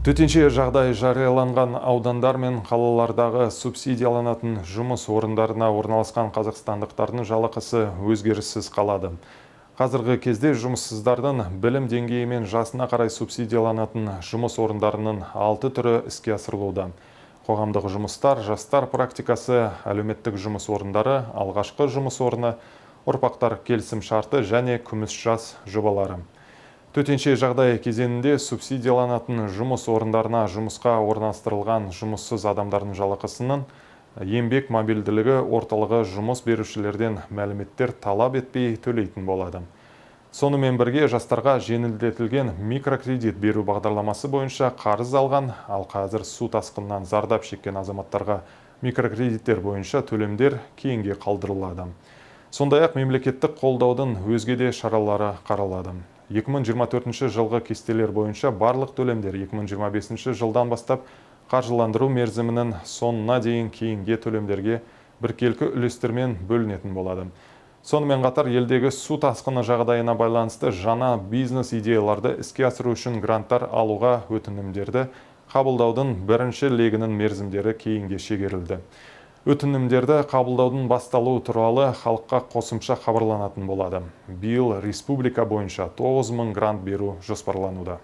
Төтенше жағдай жарияланған аудандар мен қалалардағы субсидияланатын жұмыс орындарына орналасқан қазақстандықтардың жалақысы өзгеріссіз қалады. Қазіргі кезде жұмыссыздардың білім деңгейі мен жасына қарай субсидияланатын жұмыс орындарының 6 түрі іске асырылуда. Қоғамдық жұмыстар, жастар практикасы, әлеуметтік жұмыс орындары, алғашқы жұмыс орны, ұрпақтар келісім шарты және күміс жас жобалары. Төтенше жағдай кезеңінде субсидияланатын жұмыс орындарына жұмысқа орналастырылған жұмыссыз адамдардың жалақысының еңбек мобильділігі орталығы жұмыс берушілерден мәліметтер талап етпей төлейтін болады. Сонымен бірге жастарға жеңілдетілген микрокредит беру бағдарламасы бойынша қарыз алған, ал қазір су тасқынынан зардап шеккен азаматтарға микрокредиттер бойынша төлемдер кейінге қалдырылады. Сондай-ақ мемлекеттік қолдаудың өзге де шаралары қаралады. 2024 жылғы кестелер бойынша барлық төлемдер 2025 жылдан бастап қаржыландыру мерзімінің соңына дейін кейінге төлемдерге біркелкі үлестермен бөлінетін болады. Сонымен қатар елдегі су тасқыны жағдайына байланысты жаңа бизнес идеяларды іске асыру үшін гранттар алуға өтінімдерді қабылдаудың бірінші легінің мерзімдері кейінге шегерілді. Өтінімдерді қабылдаудың басталуы туралы халыққа қосымша хабарланатын болады. Биыл республика бойынша 9000 грант беру жоспарлануда.